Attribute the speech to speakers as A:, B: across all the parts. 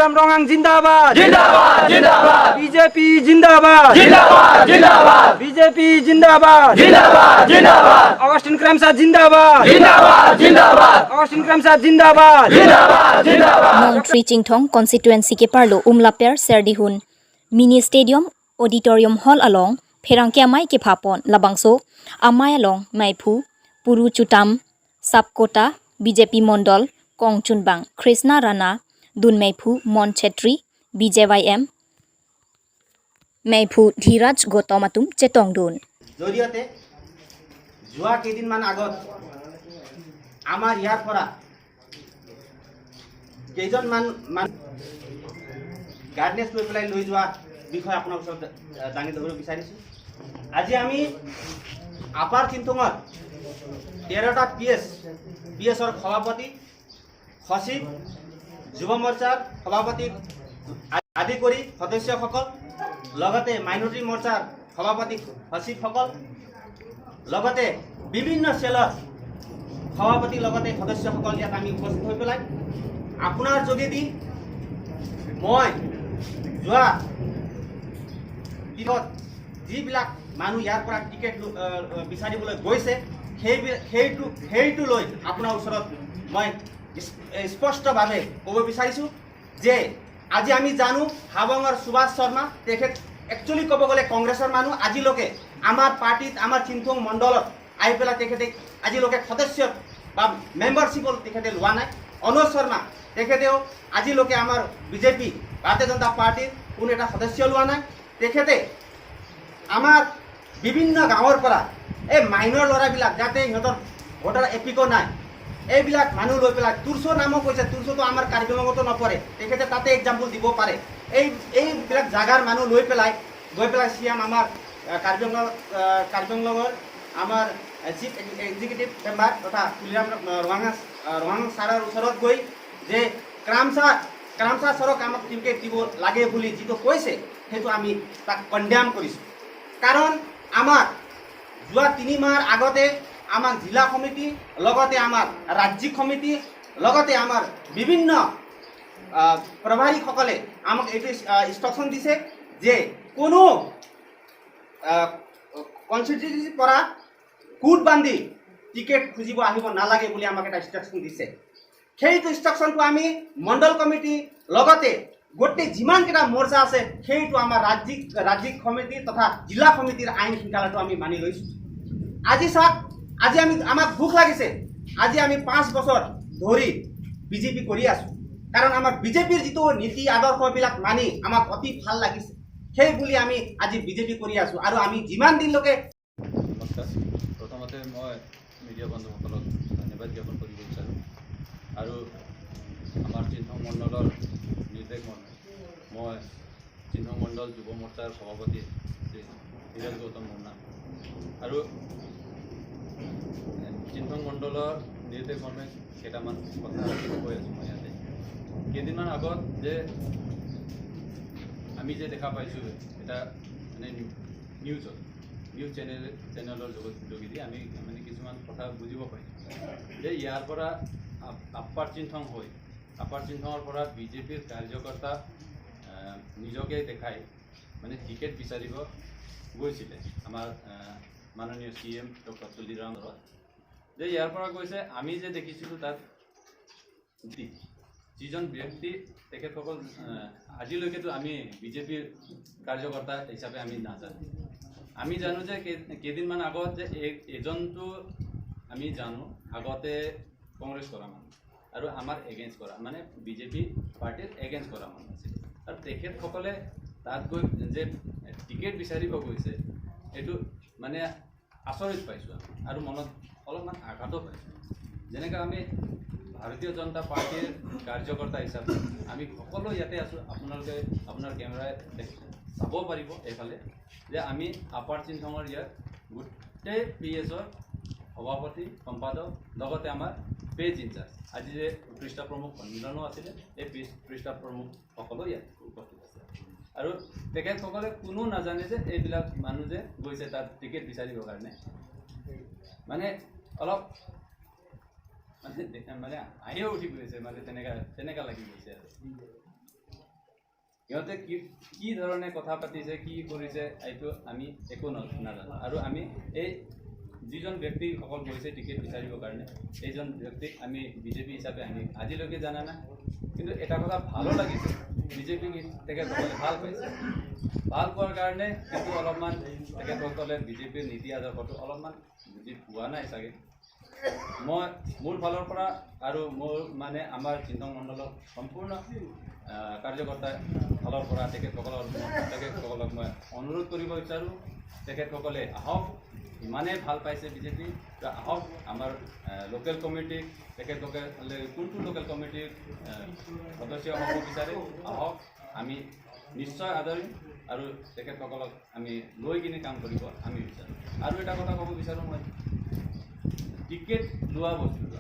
A: Tuliram Ronghang জিন্দাবাদ
B: জিন্দাবাদ জিন্দাবাদ,
A: বিজেপি জিন্দাবাদ
B: জিন্দাবাদ জিন্দাবাদ,
A: বিজেপি জিন্দাবাদ
B: জিন্দাবাদ জিন্দাবাদ,
A: অগস্টিন ক্রামসা জিন্দাবাদ
B: জিন্দাবাদ জিন্দাবাদ,
A: অগস্টিন ক্রামসা জিন্দাবাদ
B: জিন্দাবাদ জিন্দাবাদ।
C: Nongtri Chinthong constituency ke parlo Umlaper Serdihun mini stadium auditorium hall along pherangke amai ke phapon labangso amai along maiphu Puru Chutam Sapkota BJP Mondal Kongchunbang Krishna Rana Dunmaiphu Mon Chetri BJYM Maiphu Dhiraj Gautam atum chetong dun.
D: জৰিয়তে যোৱা কেইদিনমান আগত আমাৰ ইয়াৰ পৰা কেইজনমান গাৰ্ডনেছ লৈ পেলাই লৈ যোৱা বিষয়ে আপোনাৰ ওচৰত দাঙি ধৰিব বিচাৰিছোঁ। আজি আমি আপাৰ চিন্তুঙত 13টা পি এছৰ সভাপতি, সচিব, যুৱ মৰ্চাৰ সভাপতি আদি কৰি সদস্যসকল, লগতে মাইনৰিটি মৰ্চাৰ সভাপতি সচিবসকল, লগতে বিভিন্ন চেলৰ সভাপতি লগতে সদস্যসকল ইয়াত আমি উপস্থিত হৈ পেলাই আপোনাৰ যোগেদি মই যোৱা দিনত যিবিলাক মানুহ ইয়াৰ পৰা টিকেট বিচাৰিবলৈ গৈছে সেইটো লৈ আপোনাৰ ওচৰত মই স্পষ্টভাৱে ক'ব বিচাৰিছোঁ যে আজি আমি জানো হাবঙৰ সুভাষ শৰ্মা, তেখেত একচুৱেলি ক'ব গ'লে কংগ্ৰেছৰ মানুহ। আজিলৈকে আমাৰ পাৰ্টীত, আমাৰ চিন্থং মণ্ডলত আহি পেলাই তেখেতে আজিলৈকে সদস্য বা মেম্বাৰশ্বিপো তেখেতে লোৱা নাই। অনুজ শৰ্মা, তেখেতেও আজিলৈকে আমাৰ বিজেপি, ভাৰতীয় জনতা পাৰ্টীৰ কোনো এটা সদস্য লোৱা নাই। তেখেতে আমাৰ বিভিন্ন গাঁৱৰ পৰা এই মাইনৰ ল'ৰাবিলাক, যাতে সিহঁতৰ ভোটাৰ এপিকো নাই, এইবিলাক মানুহ লৈ পেলাই তুৰচৰ নামো কৈছে। তুৰচোটো আমাৰ কাৰ্বি আংলঙতো নপৰে, তেখেতে তাতে এক্সাম্পল দিব পাৰে। এইবিলাক জাগাৰ মানুহ লৈ পেলাই গৈ পেলাই চি এম আমাৰ কাৰ্বি আংলঙৰ আমাৰ চিফ এক্সিকিউটিভ মেম্বাৰ তথা তুলিৰাম ৰঙাং ছাৰৰ ওচৰত গৈ যে ক্ৰামচা ছাৰক আমাক টিকেট দিব লাগে বুলি যিটো কৈছে, সেইটো আমি তাক কণ্ডেম কৰিছোঁ। কাৰণ আমাক যোৱা 3 মাহৰ আগতে আমাক জিলা সমিতি, লগতে আমাৰ ৰাজ্যিক সমিতি, লগতে আমাৰ বিভিন্ন প্ৰভাৰীসকলে আমাক এইটো ইনষ্ট্ৰাকশ্যন দিছে যে কোনো কনষ্টিটুৱেঞ্চিৰ পৰা কোট বান্ধি টিকেট খুজিব আহিব নালাগে বুলি আমাক এটা ইনষ্ট্ৰাকশ্যন দিছে। সেইটো ইনষ্ট্ৰাকশ্যনটো আমি মণ্ডল কমিটি, লগতে গোটেই যিমানকেইটা মৰ্চা আছে, সেইটো আমাৰ ৰাজ্যিক সমিতি তথা জিলা সমিতিৰ আইন শৃংখলাটো আমি মানি লৈছোঁ। আজি চাওক, আজি আমি আমাক দুখ লাগিছে। আজি আমি 5 বছৰ ধৰি বিজেপি কৰি আছোঁ, কাৰণ আমাৰ বিজেপিৰ যিটো নীতি আদৰ্শবিলাক মানি আমাক অতি ভাল লাগিছে। সেই বুলি আমি আজি বিজেপি কৰি আছোঁ আৰু আমি যিমান দিনলৈকে
E: নমস্কাৰ। প্ৰথমতে মই মিডিয়া বন্ধুসকলক ধন্যবাদ জ্ঞাপন কৰিব বিচাৰোঁ আৰু আমাৰ চিন্থং মণ্ডলৰ নিৰ্দেশ মৰ্মে মই চিন্থং মণ্ডল যুৱ মৰ্চাৰ সভাপতি শ্ৰী ধীৰজ গৌতম মুন্না আৰু চিন্থং মণ্ডলৰ নিৰ্দেশ মৰ্মে কেইটামান কথা কৈ আছোঁ মই ইয়াতে। কেইদিনমান আগত যে আমি যে দেখা পাইছোঁ, এটা মানে নিউজত, নিউজ চেনেলৰ যোগেদি আমি মানে কিছুমান কথা বুজিব পাৰিছোঁ যে ইয়াৰ পৰা আপ্পাৰ চিন্থং হৈ, আপাৰ চিন্থঙৰ পৰা বিজেপিৰ কাৰ্যকৰ্তা নিজকে দেখাই মানে টিকেট বিচাৰিব গৈছিলে আমাৰ মাননীয় চি এম ডক্টৰ তুলিৰাম লগত যে ইয়াৰ পৰা গৈছে। আমি যে দেখিছিলোঁ তাত যিজন ব্যক্তি, তেখেতসকল আজিলৈকেতো আমি বিজেপিৰ কাৰ্যকৰ্তা হিচাপে আমি নাজানো। আমি জানো যে কেইদিনমান আগত যে এজনটো আমি জানো আগতে কংগ্ৰেছ কৰা মানুহ আৰু আমাৰ এগেইনষ্ট কৰা, মানে বিজেপি পাৰ্টীৰ এগেইনষ্ট কৰা মানুহ আছিল আৰু তেখেতসকলে তাত গৈ যে টিকেট বিচাৰিব গৈছে, এইটো মানে আচৰিত পাইছোঁ আমি আৰু মনত অলপমান আঘাতো পাইছোঁ। যেনেকৈ আমি ভাৰতীয় জনতা পাৰ্টীৰ কাৰ্যকৰ্তা হিচাপে আমি সকলো ইয়াতে আছোঁ। আপোনালোকে আপোনাৰ কেমেৰাই চাব পাৰিব এইফালে যে আমি আপাৰ চিন্থঙৰ ইয়াত গোটেই পি এছৰ সভাপতি, সম্পাদক, লগতে আমাৰ পেজ ইনচাৰ্জ, আজি যে পৃষ্ঠা প্ৰমুখ সন্মিলনো আছিলে, এই পৃষ্ঠা প্ৰমুখসকলো ইয়াত উপস্থিত আছে আৰু তেখেতসকলে কোনো নাজানে যে এইবিলাক মানুহ যে গৈছে তাত টিকেট বিচাৰিবৰ কাৰণে। মানে অলপ মানে হাঁহিও উঠি গৈছে, মানে তেনেকা তেনেকা লাগি গৈছে আৰু। সিহঁতে কি কি ধৰণে কথা পাতিছে, কি কৰিছে, এইটো আমি একো নাজানো। আৰু আমি এই যিজন ব্যক্তিসকল গৈছে টিকেট বিচাৰিবৰ কাৰণে, এইজন ব্যক্তিক আমি বিজেপি হিচাপে আমি আজিলৈকে জানা নাই। কিন্তু এটা কথা ভালো লাগিছে, বিজেপিক তেখেতসকলে ভাল পাইছে। ভাল পোৱাৰ কাৰণে কিন্তু অলপমান তেখেতসকলে বিজেপিৰ নীতি আদৰ্শটো অলপমান বুজি পোৱা নাই চাগে। মই মোৰ ফালৰ পৰা আৰু মোৰ মানে আমাৰ চিন্তন মণ্ডলৰ সম্পূৰ্ণ কাৰ্যকৰ্তাৰ ফালৰ পৰা তেখেতসকলক মই অনুৰোধ কৰিব বিচাৰোঁ, তেখেতসকলে আহক, ইমানেই ভাল পাইছে বিজেপি, আহক আমাৰ লোকেল কমিটিক, তেখেতসকলে কোনটো লোকেল কমিটিৰ সদস্য হ'ব বিচাৰে আহক, আমি নিশ্চয় আদৰিম আৰু তেখেতসকলক আমি লৈ কিনে কাম কৰিব আমি বিচাৰোঁ। আৰু এটা কথা ক'ব বিচাৰোঁ মই, টিকেট লোৱা বস্তুটো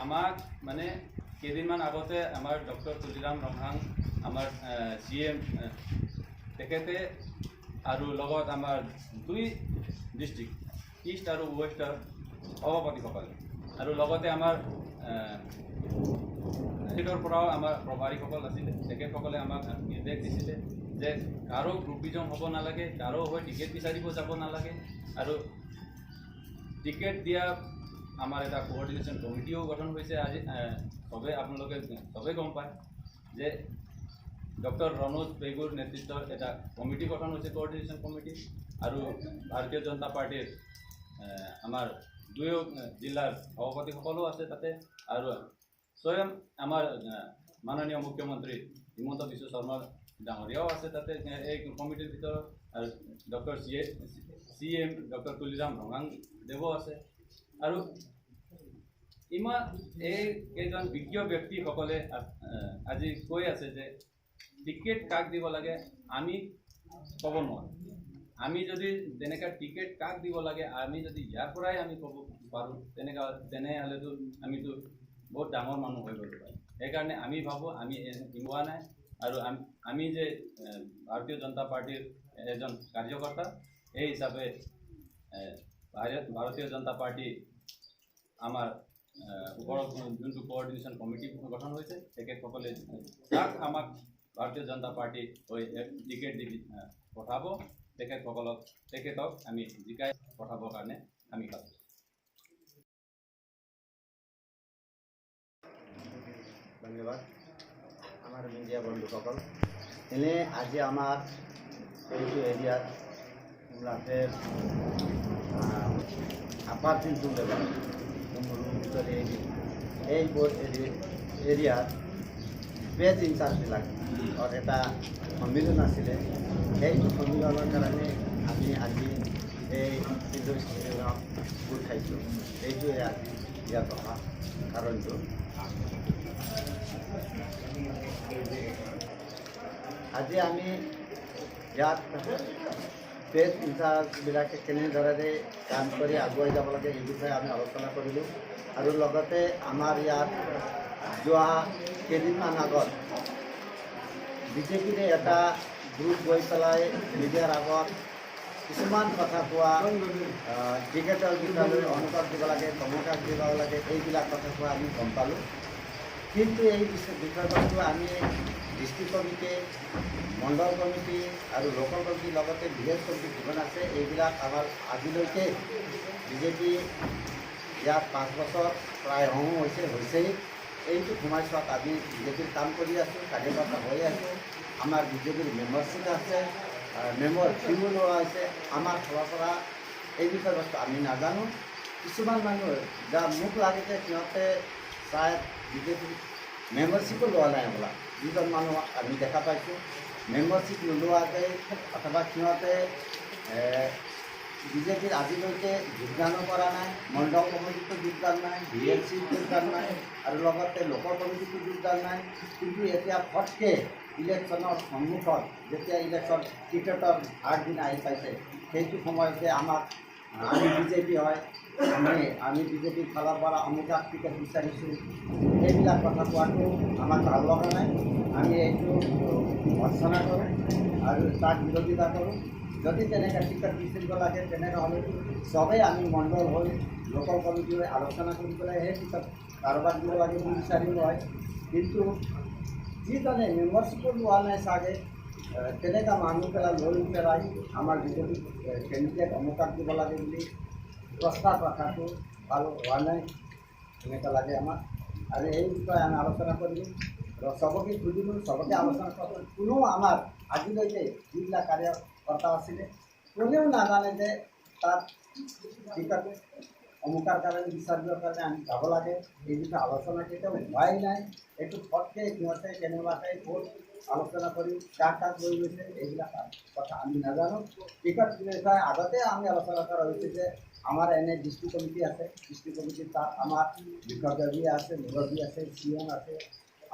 E: আমাক মানে কেইদিনমান আগতে আমাৰ ডক্টৰ তুলিৰাম ৰংহাং, আমাৰ চি এম তেখেতে আৰু লগত আমাৰ দুই ডিষ্ট্ৰিক্ট ইষ্ট আৰু ৱেষ্টৰ সভাপতিসকলে আৰু লগতে আমাৰ ষ্টেটৰ পৰাও আমাৰ প্ৰভাৰীসকল আছিলে, তেখেতসকলে আমাক নিৰ্দেশ দিছিলে যে কাৰো গ্ৰুপিজম হ'ব নালাগে, কাৰো হৈ টিকেট বিচাৰিব যাব নালাগে। আৰু টিকেট দিয়া আমাৰ এটা কোঅৰ্ডিনেশ্যন কমিটিও গঠন হৈছে আজি। চবেই আপোনালোকে চবেই গম পায় যে ডক্টৰ ৰণোজ পেগুৰ নেতৃত্বত এটা কমিটি গঠন হৈছে, কোঅৰ্ডিনেশ্যন কমিটি। আৰু ভাৰতীয় জনতা পাৰ্টীৰ আমাৰ দুয়ো জিলাৰ সভাপতিসকলো আছে তাতে, আৰু স্বয়ং আমাৰ মাননীয় মুখ্যমন্ত্ৰী হিমন্ত বিশ্ব শৰ্মা ডাঙৰীয়াও আছে তাতে এই কমিটিৰ ভিতৰত, আৰু doctor C M doctor Tuliram Ronghang দেৱো আছে। আৰু ইমান এই কেইজন বিজ্ঞ ব্যক্তিসকলে আজি কৈ আছে যে টিকেট কাক দিব লাগে আমি ক'ব নোৱাৰোঁ। আমি যদি তেনেকুৱা টিকেট কাক দিব লাগে আমি যদি ইয়াৰ পৰাই আমি ক'ব পাৰোঁ, তেনেকুৱা তেনেহ'লেতো আমিতো বহুত ডাঙৰ মানুহ হৈ গ'লো পাৰোঁ। সেইকাৰণে আমি ভাবোঁ আমি হোৱা নাই। আৰু আমি যে ভাৰতীয় জনতা পাৰ্টীৰ এজন কাৰ্যকৰ্তা, এই হিচাপে ভাৰতীয় জনতা পাৰ্টী আমাৰ ওপৰত যোনটো কোঅৰ্ডিনেশ্যন কমিটি গঠন হৈছে, তেখেতসকলে যাক আমাক ভাৰতীয় জনতা পাৰ্টী হৈ টিকেট দি পঠাব, তেখেতক আমি জিকাই পঠাবৰ কাৰণে আমি ভাবোঁ।
F: ধন্যবাদ আমাৰ মিডিয়া বন্ধুসকল। এনে আজি আমাৰ এইটো এৰিয়াত উমলাফেৰ আপাৰ যোনটো লেভেল এইবোৰ এৰিয়াত বেজ ইনচাৰ্জবিলাক এটা সন্মিলন আছিলে। সেইটো সন্মিলনৰ কাৰণে আমি আজি এই ষ্টেডিয়ামত গোট খাইছোঁ। এইটোৱে আজি ইয়াত অহা কাৰণটো। আজি আমি ইয়াত বেজ ইনচাৰ্জবিলাকে কেনেদৰে কাম কৰি আগুৱাই যাব লাগে এই বিষয়ে আমি আলোচনা কৰিলোঁ। আৰু লগতে আমাৰ ইয়াত যোৱা কেইদিনমান আগত বিজেপিৰে এটা গ্ৰুপ গৈ পেলাই মিডিয়াৰ আগত কিছুমান কথা কোৱা, টিকেটৰ বিষয়লৈ অনুপাত দিব লাগে, তমুকাক দিব লাগে, এইবিলাক কথা কোৱা আমি গম পালোঁ। কিন্তু এই বিষয়বস্তু আমি ডিষ্ট্ৰিক্ট কমিটি, মণ্ডল কমিটি আৰু লোকেল কমিটিৰ লগতে ভিলেজ কমিটি যিমান আছে এইবিলাক আমাৰ আজিলৈকে বিজেপি ইয়াত 5 বছৰ প্ৰায় হওঁ হৈছেই। এইটো সময়ছোৱাত আমি বিজেপিৰ কাম কৰি আছোঁ, কাৰ্যকৰ্তা হৈ আছোঁ। আমাৰ বিজেপিৰ মেম্বাৰশ্বিপ আছে, মেম্বাৰ ফিও লোৱা হৈছে। আমাৰ ফালৰ পৰা এই বিষয়বস্তু আমি নাজানো। কিছুমান মানুহ যা মোক লাগিছে সিহঁতে চায় বিজেপিৰ মেম্বাৰশ্বিপো লোৱা নাই হ'বলা। যিজন মানুহ আমি দেখা পাইছোঁ মেম্বাৰশ্বিপ নোলোৱাকৈ অথবা সিহঁতে বিজেপিৰ আজিলৈকে যোগদানো কৰা নাই, মণ্ডল কমিটিতো যোগদান নাই, ভি এল চিত যোগদান নাই আৰু লগতে লোকেল কমিটিতো যোগদান নাই। কিন্তু এতিয়া ফটকৈ ইলেকশ্যনৰ সন্মুখত যেতিয়া ইলেকশ্যন টিকেটৰ আগদিনা আহি পাইছে, সেইটো সময়তে আমাক আমি বিজেপি হয়, আমি বিজেপিৰ ফালৰ পৰা অমুকাক টিকেট বিচাৰিছোঁ, এইবিলাক কথা কোৱাটো আমাক ভাল লগা নাই। আমি এইটো ভৰ্ৎসনা কৰোঁ আৰু তাক বিৰোধিতা কৰোঁ। যদি তেনেকৈ টিকেট বিচাৰিব লাগে তেনেকৈ হ'লেতো চবেই আমি মণ্ডল হৈ লোকেল কমিটি হৈ আলোচনা কৰি পেলাই সেই টিকেট কাৰোবাক দিব লাগে বুলি বিচাৰিলোঁ হয়। কিন্তু যিজনে মেম্বাৰশ্বিপো লোৱা নাই চাগে, তেনেকুৱা মানুহ পেলাই লৈ পেলাই আমাৰ বিজেপি কেণ্ডিডেট অমুকাক দিব লাগে বুলি প্ৰস্তাৱ ৰখাটো ভাল হোৱা নাই, এনেকুৱা লাগে আমাক। আৰু এই বিষয়ে আমি আলোচনা কৰিলোঁ আৰু চবকে সুধিলোঁ, চবকে আলোচনা কৰিলোঁ। কোনো আমাৰ আজিলৈকে যিবিলাক কাৰ্যকৰ্তা আছিলে কোনেও নাজানে যে তাত টিকট অমুকাৰ কাৰণে বিচাৰিবৰ কাৰণে আমি যাব লাগে। এই বিষয়ে আলোচনা কেতিয়াও হোৱাই নাই। এইটো ফটকৈ সিহঁতে কেনেবাকৈ ক'ত আলোচনা কৰি কাক কাক লৈ গৈছে, এইবিলাক কথা আমি নাজানো। টিকট বিষয়ে আগতে আমি আলোচনা কৰা হৈছে যে আমাৰ এনে ডিষ্ট্ৰিক্ট কমিটি আছে, ডিষ্ট্ৰিক্ট কমিটিত তাত আমাৰ বিষয়ববীয়া আছে, মুৰব্বী আছে, চি এম আছে,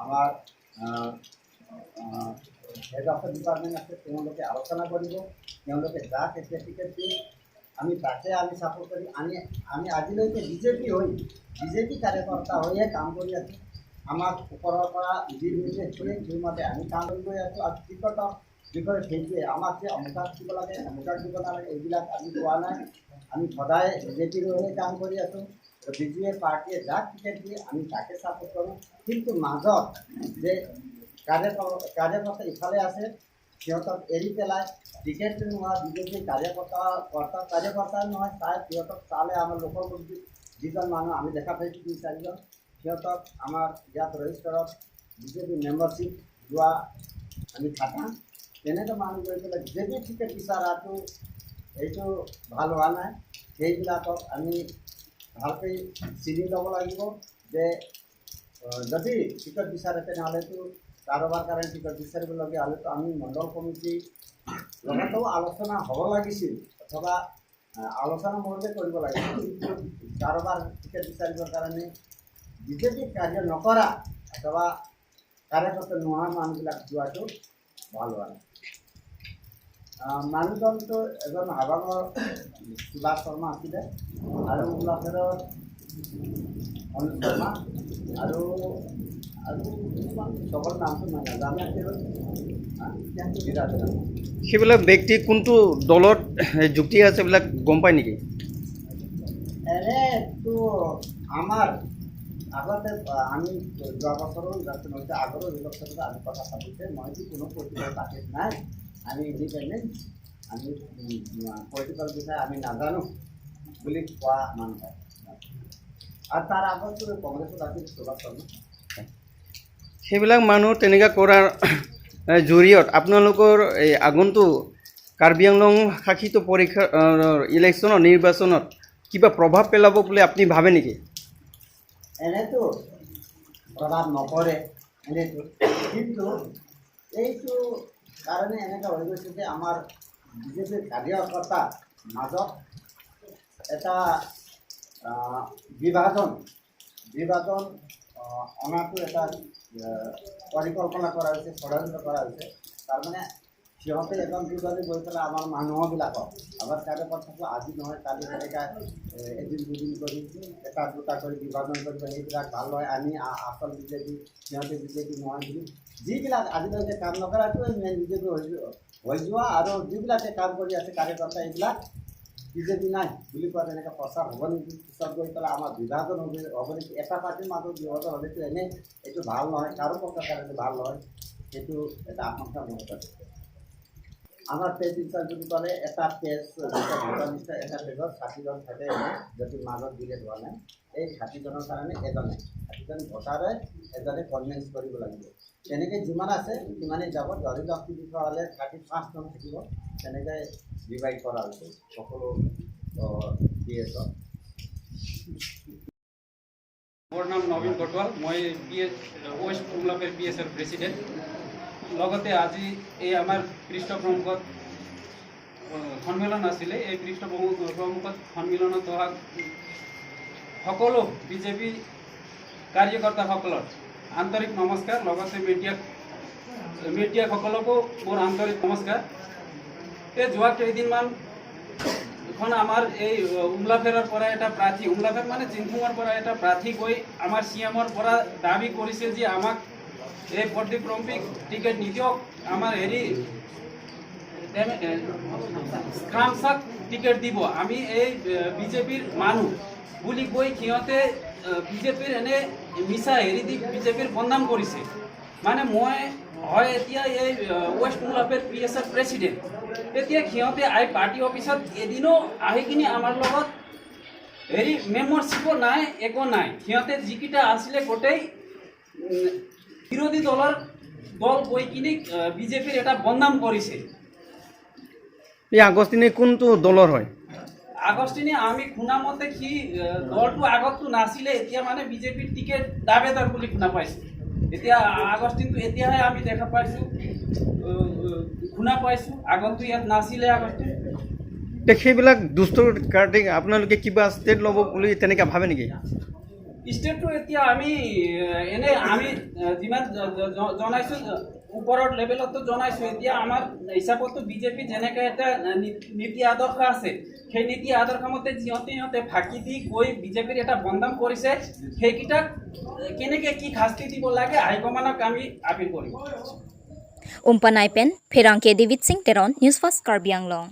F: আমাৰ হেড অফ ডিপাৰ্টমেণ্ট আছে। তেওঁলোকে আলোচনা কৰিব, তেওঁলোকে যাক এতিয়া টিকেট দিয়ে আমি তাকে আমি ছাপোৰ্ট কৰি আমি আজিলৈকে বিজেপি হৈ, বিজেপি কাৰ্যকৰ্তা হৈয়ে কাম কৰি আছোঁ। আমাক ওপৰৰ পৰা যি নিৰ্দেশ দিয়ে সেইমতে আমি কাম কৰি গৈ আছোঁ। আৰু টিকটৰ বিষয়ে সেইটোৱে আমাক যে অমুকাক দিব লাগে, অমুকাক দিব নালাগে, এইবিলাক আমি কোৱা নাই। আমি সদায় বিজেপিৰ হৈয়ে কাম কৰি আছোঁ। বিজেপি পাৰ্টীয়ে যাক টিকেট দিয়ে আমি তাকে ছাপোৰ্ট কৰোঁ। কিন্তু মাজত যে কাৰ্যকৰ্তা ইফালে আছে, সিহঁতক এৰি পেলাই টিকেট নোহোৱা বিজেপিৰ কাৰ্যকৰ্তা নহয়, চাই সিহঁতক চালে আমাৰ লোকেল কমিটিত যিজন মানুহ আমি দেখা পাইছোঁ 2 4জন, সিহঁতক আমাৰ ইয়াত ৰেজিষ্টাৰত বিজেপি মেম্বাৰশ্বিপ লোৱা আমি খাটাং। তেনেকৈ মানুহ গৈ পেলাই বিজেপি টিকেট বিচৰাটো এইটো ভাল হোৱা নাই। সেইবিলাকক আমি ভালকৈ চিনি ল'ব লাগিব যে যদি টিকট বিচাৰে তেনেহ'লেতো কাৰোবাৰ কাৰণে টিকট বিচাৰিবলগীয়া হ'লেতো আমি মণ্ডল কমিটিৰ লগতো আলোচনা হ'ব লাগিছিল, অথবা আলোচনা মৰ্মে কৰিব লাগিছিল। কিন্তু কাৰোবাৰ টিকট বিচাৰিবৰ কাৰণে বিজেপি কাৰ্য নকৰা অথবা কাৰ্যকৰ্তা নোহোৱা মানুহবিলাক যোৱাটো ভাল হোৱা নাই। মানুহজনটো এজন হাবাঙৰ সুভাষ শৰ্মা আছিলে আৰু উমলাফেৰৰ অনুজ শৰ্মা আৰু আৰু কিছুমান চবৰ নামটো মই নাজানো।
D: সেইবিলাক ব্যক্তি কোনটো দলত যুক্তি আছে এইবিলাক গম পায় নেকি?
F: এনেতো আমাৰ আগতে আমি যোৱা বছৰো নিৰ্বাচন হৈছে, আগৰো নিৰ্বাচনত আমি কথা পাতিছে, মইতো কোনো পলিটিকেল পাৰ্টিত নাই, আমি ইণ্ডিপেণ্ডেণ্ট, আমি পলিটিকেল বিষয়ে আমি নাজানো বুলি কোৱা মানুহ হয়। আৰু তাৰ আগতো কংগ্ৰেছত আছিল সুভাষ শৰ্মা।
D: সেইবিলাক মানুহ তেনেকুৱা কৰাৰ জৰিয়ত আপোনালোকৰ এই আগন্তুক কাৰ্বি আংলং শাসিত পৰীক্ষা ইলেকশ্যনত নিৰ্বাচনত কিবা প্ৰভাৱ পেলাব বুলি আপুনি ভাবে নেকি?
F: এনেতো প্ৰভাৱ নপৰে এনেতো, কিন্তু এইটো কাৰণে এনেকুৱা হৈ গৈছে যে আমাৰ বিজেপিৰ কাৰ্যকৰ্তাৰ মাজত এটা বিভাজন অনাটো এটা পৰিকল্পনা কৰা হৈছে, ষড়যন্ত্ৰ কৰা হৈছে। তাৰমানে সিহঁতে এজন দুজনে গৈ পেলাই আমাৰ মানুহবিলাকক, আমাৰ কাৰ্যকৰ্তাকো আজি নহয় কালি তেনেকৈ এদিন দুদিন কৰি এটা দুটা কৰি বিভাজন কৰিব, সেইবিলাক ভাল নহয়, আমি আচল বিজেপি, সিহঁতে বিজেপি নহয় বুলি যিবিলাক আজিলৈকে কাম নকৰাটোৱে মেইন বিজেপি হৈ যোৱা আৰু যিবিলাকে কাম কৰি আছে কাৰ্যকৰ্তা এইবিলাক বিজেপি নাই বুলি কোৱা তেনেকৈ প্ৰচাৰ হ'ব নেকি? পিছত গৈ পেলাই আমাৰ বিভাজন হ'ব নেকি? এটা পাৰ্টিৰ মাজত বিভাজন হ'লেতো এনেই এইটো ভাল নহয়, কাৰো পক্ষৰ কাৰণে ভাল নহয়, সেইটো এটা আশংকা মনত আছে। আমাৰ পেজ ইনচাৰ্জ বুলি ক'লে এটা পেজ যেতিয়া ভোটাৰ লিষ্ট এটা পেজত 60জন থাকে, এনে যদি মাজত ডিলেট হোৱা নাই, এই 60জনৰ কাৰণে এজনে 60জন ভোটাৰে এজনে কনভিন্স কৰিব লাগিব। তেনেকৈ যিমান আছে সিমানেই যাব। ধৰি লওক 300 হ'লে 35জন থাকিব, তেনেকৈ ডিভাইড কৰা হৈছে সকলো পি এছত।
E: মোৰ নাম নবীন কটোৱাল, মই পি এছ ৱেষ্ট উমলাপেৰ পি এছৰ প্ৰেচিডেণ্ট। লগতে আজি এই আমাৰ পৃষ্ঠপ্ৰমুখত সন্মিলন আছিলে। এই পৃষ্ঠপ্ৰমুখত সন্মিলনত অহা সকলো বিজেপি কাৰ্যকৰ্তাসকলৰ আন্তৰিক নমস্কাৰ, লগতে মিডিয়াসকলকো মোৰ আন্তৰিক নমস্কাৰ। এই যোৱা কেইদিনমান এখন আমাৰ এই উমলাফেৰৰ পৰা এটা প্ৰাৰ্থী, উমলাফেৰ মানে চিংফুঙৰ পৰা এটা প্ৰাৰ্থী গৈ আমাৰ চি এমৰ পৰা দাবী কৰিছিল যে আমাক এই প্ৰদীপ ৰম্পিক টিকেট নিদিয়ক, আমাৰ হেৰি ক্ৰামচাক টিকেট দিব, আমি এই বিজেপিৰ মানুহ বুলি কৈ সিহঁতে বিজেপিৰ এনে মিছা হেৰি দি বিজেপিৰ বদনাম কৰিছে। মানে মই
G: হয় এতিয়া এই ৱেষ্ট উমলাপেৰ পি এছৰ প্ৰেচিডেণ্ট। এতিয়া সিহঁতে আহি পাৰ্টি অফিচত এদিনো আহি কিনি আমাৰ লগত হেৰি মেম্বাৰশ্বিপো নাই, একো নাই। সিহঁতে যিকেইটা আছিলে গোটেই বিৰোধী দলৰ দল গৈ কিনি বিজেপিৰ এটা বদনাম কৰিছে।
H: এই আগষ্টিনে কোনটো দলৰ হয়?
G: আগষ্টিনে আমি শুনা মতে সি দলটো আগততো নাছিলে, এতিয়া মানে বিজেপিৰ টিকেট দাবেদাৰ বুলি শুনা পাইছোঁ। এতিয়া আগষ্টিনটো এতিয়াহে আমি দেখা পাইছোঁ, শুনা পাইছোঁ, আগততো ইয়াত নাছিলে আগষ্টিন।
H: এতিয়া সেইবিলাক দুষ্টৰ কাৰণে আপোনালোকে কিবা ষ্টেপ ল'ব বুলি তেনেকৈ ভাবে নেকি?
G: ষ্টেপটো এতিয়া আমি এনে আমি যিমান জনাইছোঁ, ওপৰৰ লেভেলতো জনাইছোঁ। এতিয়া আমাৰ হিচাপতো বিজেপি যেনেকৈ এটা নীতি আদৰ্শ আছে, সেই নীতি আদৰ্শ মতে যিহঁতে সিহঁতে ফাঁকি দি গৈ বিজেপিৰ এটা বদনাম কৰিছে, সেইকেইটাক কেনেকৈ কি শাস্তি দিব লাগে হাইকমানক আমি আপিল কৰিম।
C: Umpanai pen Pherangke David Singh Teron, News First, Karbi Anglong.